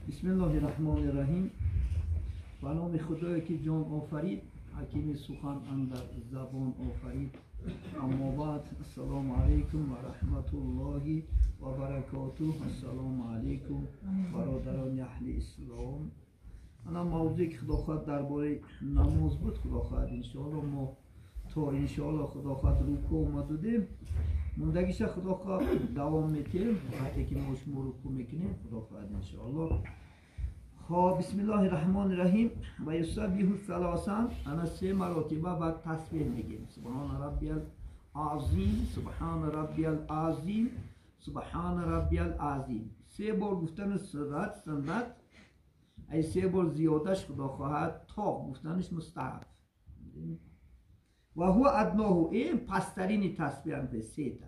بسم الله الرحمن الرحیم. به نام خدایی که جان آفرید، حکیم سخن اندر زبان آفرید. اما بعد، السلام علیکم و رحمت الله و برکاته. السلام علیکم برادران اهل اسلام. انا موضوعی که خدا خواهد درباره نماز بود، خدا خواهد انشاءالله ما تا انشاءالله خدا خواهد رکوع اومدیم، موندگیش خدا خواهد دوام میتیم وقتی که ما شما رکوع میکنیم، خدا خواهد انشاءالله. خب، بسم الله الرحمن الرحیم. و یسبح ثلاثا، انا سه مراتبه بعد تسبیح میگیم: سبحان ربی العظیم، سبحان ربی العظیم، سبحان ربی العظیم. سه بار گفتن سنت، سنت ای سه بار زیادش خدا خواهد تا گفتنش مستحب. و هو ادناه، این پسترین تسبیح هم به سه تا.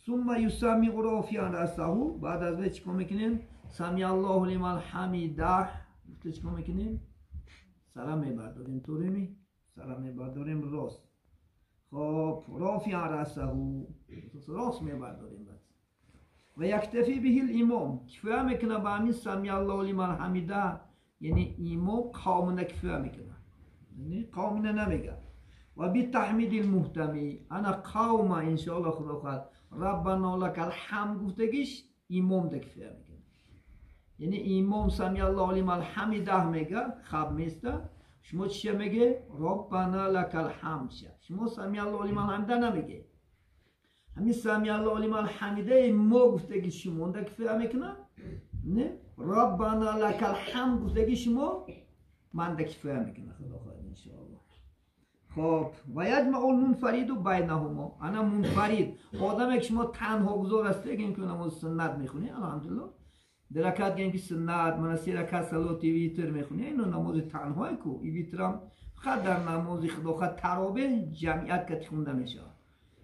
ثم یسمع رافعا رأسه، بعد از وی چیکار میکنیم؟ سمی الله لمن حمیده گفته چیکار میکنیم؟ سلام میبرداریم، طوری سلام میبرداریم راست. خب، رافعا رأسه، راست میبرداریم. بعد و یکتفی به الامام، کفایه میکنه به همین سمی الله لمن حمیده، یعنی امام قومنا کفایه میکنه، یعنی قومنا نمیگه. و بی تحمید المهتمی، انا قوم انشاءالله خدا خواهد ربنا لک الحمد گفتگیش امام ده کفایه میکنه، یعنی امام سمی الله لمن حمیده میگه، خب میسته، شما چیه میگه؟ ربنا لک الحمد. شما سمی الله لمن حمیده نمیگه، همین سمی الله لمن حمیده ما گفتگی شما ده کفایه میکنه، نه ربنا لک الحمد گفتگی شما من ده کفایه میکنه، خدا خواهد انشاءالله. خب، و یجمع المنفرد بینهما، انا منفرد آدم که شما تنها گذار هسته که نماز سنت میخونی، الحمدلله در رکعت گیم که سنت من سه رکعت صلات ویتر میخونی، اینو نماز تنهای کو ای ویترم فقط در نماز خدا خواهد ترابه جمعیت که خونده میشه،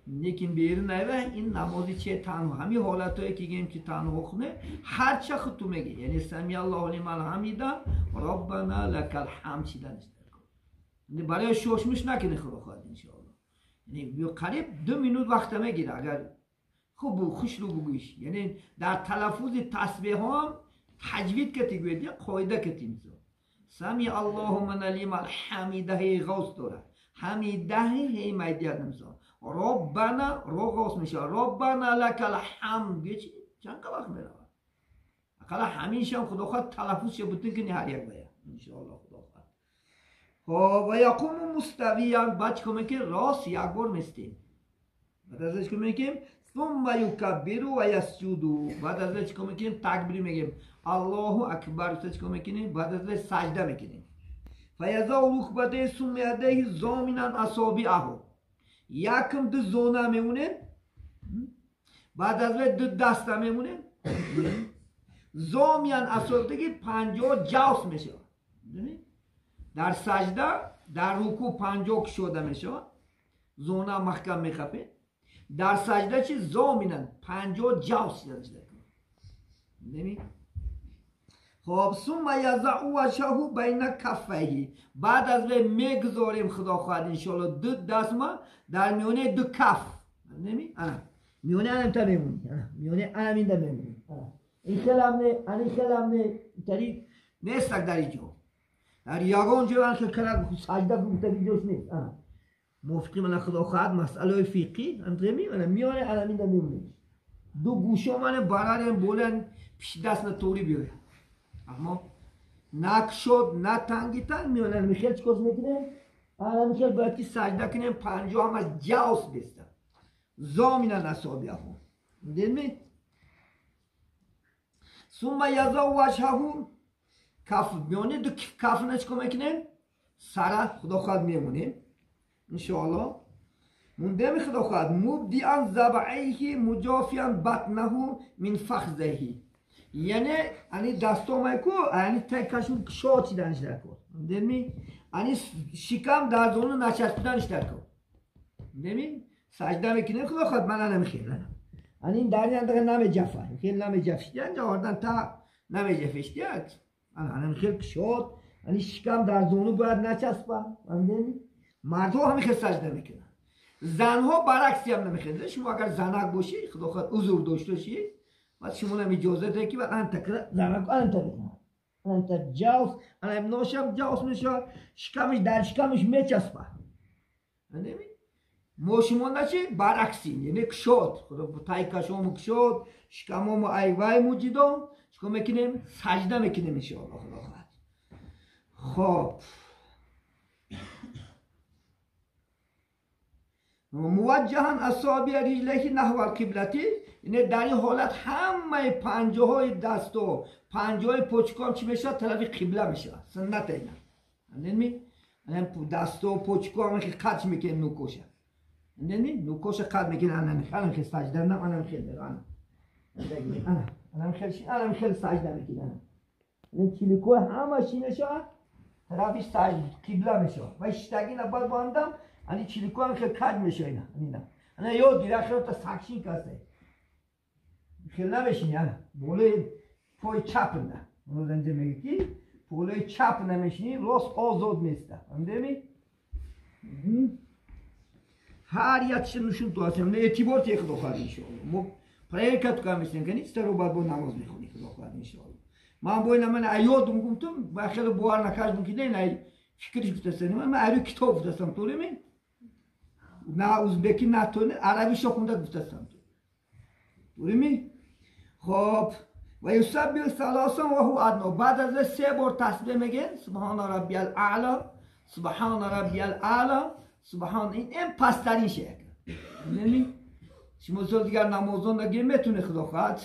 لیکن بیرون نیوه این نمازی چه تنها همین حالتایی که گیم که تنها خونه هر چه خود تو میگه، یعنی سمی الله لمن حمیده ربنا لک الحمد چیدنش در برای شوشمش نکنه خدا خواهد انشاءالله. یعنی قریب 2 minute وقت میگیره اگر خوب خوش رو بگویش، یعنی در تلفظ تسبیح هم تجوید که تگوید یا قاعده که تیمزو سمی الله لمن حمیده غوث داره، حمیده هی میدید نمزا ربنا رو غوث میشه، ربنا لک الحمد چند وقت میره اقلا همیشه هم خدا خواهد تلفظ بودن کنی هر یک باید انشاءالله خدا خواهد. و یقوم مستویا، بعد چیکار میکنیم؟ راست یک بار میستیم، بعد ازش چیکار میکنیم؟ ثم یکبر و یسجد، بعد ازش چیکار میکنیم؟ تکبیر میگیم الله اکبر، چیکار میکنیم؟ بعد ازش سجده میکنیم. فیضع رکبتیه ثم یدیه ضامنا اصابعه، یکم دو زونه میمونه، بعد از دو دست میمونه، ضامنا اصابعه 50 جوس میشه. در سجده در رکوع 50 شده میشه، زونه محکم میخپه، در سجده چی ضامنا 50 جوس شده نمی. خب، ثم یضع وجهه بین کفیه، بعد از وی میگذاریم خدا خواهد انشاءالله دو دست ما در میونه دو کف نمی، انا میونه انم تا میمونی، میونه انم این میمونی، این خیلم نه، این خیلم نه، اینطوری نیست در اینجا در یگان جای من که کرد سجده گفتگی جوش نیست. موافقی من خدا خواهد مسئله فقهی انتمی من میانه انم این میمونی، دو گوشا من برارم بلند پیش دست نطوری بیاره، اما نکشد نه تنگی تنگ میانه میخیل چیکار میکنیم؟ انا میخیل باید که سجده کنیم 50 هم از جاوس بستم زامینه نصابیه هم دیدمی؟ ثم یضع وجهه، کف میانه دو کف نه چیکار میکنیم؟ سره خدا خواهد میمونیم انشاءالله مونده می خدا خواهد مبدعا ذبعیه مجافیا بطنه من فخذه، یعنی انی دستو میکو انی تکشون کشاد چیدنش در کن دیدمی؟ انی شکم در زانو نچسبیدنش در کن دیدمی؟ سجده میکنیم خدا خواهد من نمیخیل انی این در این نمیجفه خیلی نمیجفشتیان جاوردن تا نمیجفشتیان انی خیلی کشاد انی شکم در زانو باید نچسبه دیدمی؟ مردها همین خیلی سجده میکنن، زنها برعکسی هم نمیخیل. شما اگر زنک باشی خدا خواهد حضور داشته باشی بعد شما هم اجازه ده که بعد انت زنک انت بکنم انت جاوس انا نوشم جاوس میشه شکمش در شکمش میچسبه. ما شما نچی برعکسین، یعنی کشاد خدا تای کشامو کشاد شکمامو ایوای موجیدم چیکار میکنیم؟ سجده میکنیم ان شاء الله خدا خواهد. خب موجها اصابع رجلیه نحو القبلتی، یعنی در این حالت همه پنجه های دست و پنجه های پچکام چی میشه؟ طرف قبله میشه. سنت اینا. یعنی دست و پچکام که قطع میکنه نوکوشه. یعنی نوکوشه قطع میکنه. انا خیلی سجده نم، انا خیلی انا انا خیلی انا خیلی سجده میکنه. یعنی چیلیکو همه چی میشه طرفش سجده قبله میشه. و شتگی نباید باندم انی چیلیکو هم خیلی کج میشه اینا. اینا انا یاد گیره خیلی تا ساکشین کاسه خیلی نمیشینی. انا بالای پای چپ نه اونو اینجا میگه که بالای چپ نمیشینی راست آزاد نیست. فهمیدی؟ هر یک نشون تو هستیم اعتبار تیخ خدا خواهد انشاءالله. ما پرکت کار میشیم که نیست رو بعد با نماز میخونی خدا خواهد انشاءالله. من با اینا من ایادم گفتم و خیلی باور نکردم که نه فکرش گفتم من عربی کتاب گفتم تو می نه ازبکی نه تو عربی شو خونده گفتم تو می. خب و یسبح ثلاثا و هو ادنا، بعد از سه بار تسبیح میگن سبحان ربی الاعلی سبحان ربی الاعلی سبحان. این پسترین شکل. یعنی شما مثال دیگر نمازان دیگه میتونه خدا خواهد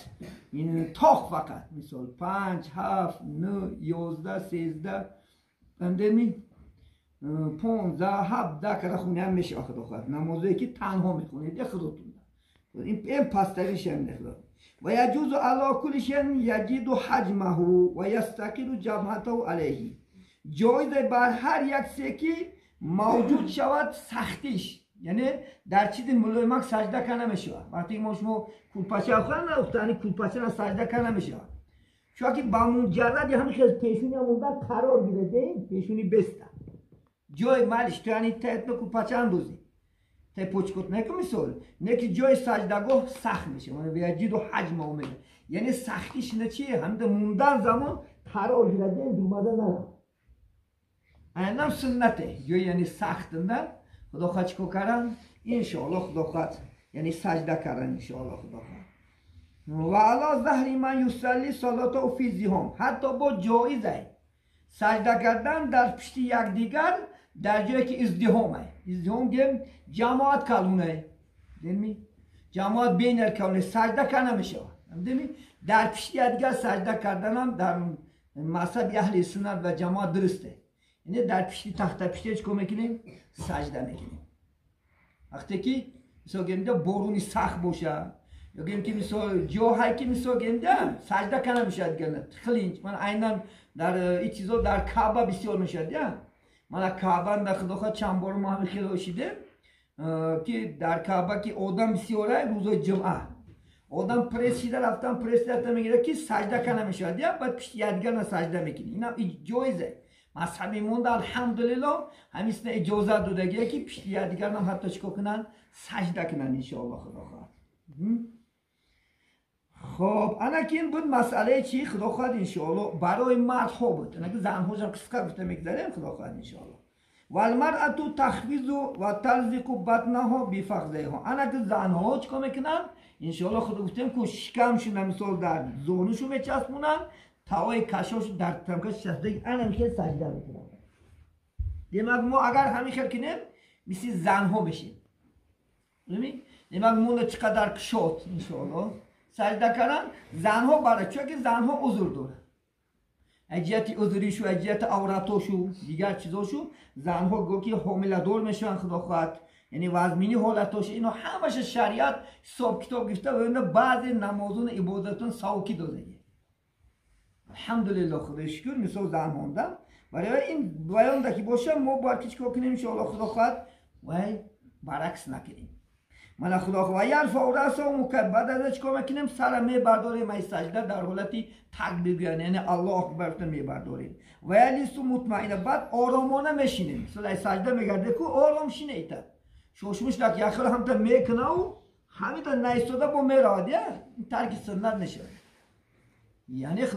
این تاق فقط مثال 5 7 9 11 13 فهمیدی 15 17 که خونه هم میشه خدا خواهد نمازی که تنها میخونید خودتون این پسترین هم خدا. و یجوز علی کل شیء یجد حجمه و یستقر جبهته علیه، جایز بر هر یک سکی موجود شود سختیش، یعنی در چیز ملایمک سجده کنه میشه. وقتی ما شما کولپچه خواهن افتانی کولپچه نه سجده کنه میشه، چون که با مجرد همین خیلی پیشونی هم اونجا قرار گیره پیشونی بسته جای مالش تو یعنی تایت به کولپچه اندوزی تا پوچکوت نه که مثال نه که جای سجدگاه سخت میشه، یعنی یجد و حجم اومده، یعنی سختیش نه چیه هم ده موندن زمان قرار گیره دومده نه اینم سنته جای یعنی سخت نه خدا خواهد چیکار کردن انشاءالله خدا خواهد یعنی سجده کردن انشاءالله خدا خواهد. و علی ظهر من یصلی صلاته فی زحام، حتی با جایزه سجده کردن در پشت یکدیگر در جایی که ازدحامه. ازدحام گیم جماعت کلونه دیدی جماعت بین کلونه سجده کنه میشه دیدی در پشت یکدیگر سجده کردن هم در مذهب اهل سنت و جماعت درسته. یعنی در پشت تخت پشت چیکار میکنیم؟ سجده میکنیم. وقتی که مثلا گیم بارونی سخت باشه یا گیم که مثلا جاهایی که مثلا گیم سجده کنه میشه دیگه خیلی من عینا در این چیزا در کعبه بسیار میشه دیگه. من کعبه در خدا خواهد چند بار ما همین خیلی شیدیم که در کعبه که آدم بسیاره روز جمعه آدم پرس شده رفتن پرس رفتن میگیره که سجده کنه میشه دیگه بعد پشت یدگر سجده میکنی. اینا جایزه مذهبی مونده الحمدلله همیشه اجازه دادگیه که پشت یدگر هم حتی چیکار کنن سجده کنن انشاءالله خدا خواهد. خب انا که این بود مسئله چی خدا خواهد انشاءالله برای مردها بود، انا که زنها هم قصه گفته میگذاریم خدا خواهد انشاءالله. و المرأة تخفض و تلزق بطنها بفخذها، انا که زنها چیکار میکنن انشاءالله خدا گفتیم که شکمشون مثال در زانوشون میچسبونن تاوای کشاش در تمکش چسبیده انا میشه سجده میکنن. demak ما اگر همین خیر کنیم مثل زنها میشیم. demak مون چقدر کشاد انشاءالله سجده کردن زنها برای چون که زنها عذر داره اجیت عذریشو اجیت عورتاشو دیگر چیزاشو زنها گو که حامله دار میشن خدا خواهد یعنی وزمینی حالتاش اینا همش شریعت حساب کتاب گرفته و اینا بعضی نمازون عبادتون ساوکی داده. الحمدلله خدا شکر مثل زن ماندم برای این بیان که باشه ما باید که چیکار کنیم انشاءالله خدا خواهد و برعکس نکنیم. من خدا خواهد یرفع رأسه مکبر، بعد از چیکار میکنیم سر میبرداریم از سجده در حالتی تکبیر یعنی الله اکبر میبرداریم و یجلس مطمئنه، بعد آرامانه میشینیم. مثلا سجده میگرده که آرام شینه ایتا شوشمش لک یخل هم تا میکنه و Ҳамита наистода бо меравад, я тарки суннат мешавад, яъне Худо.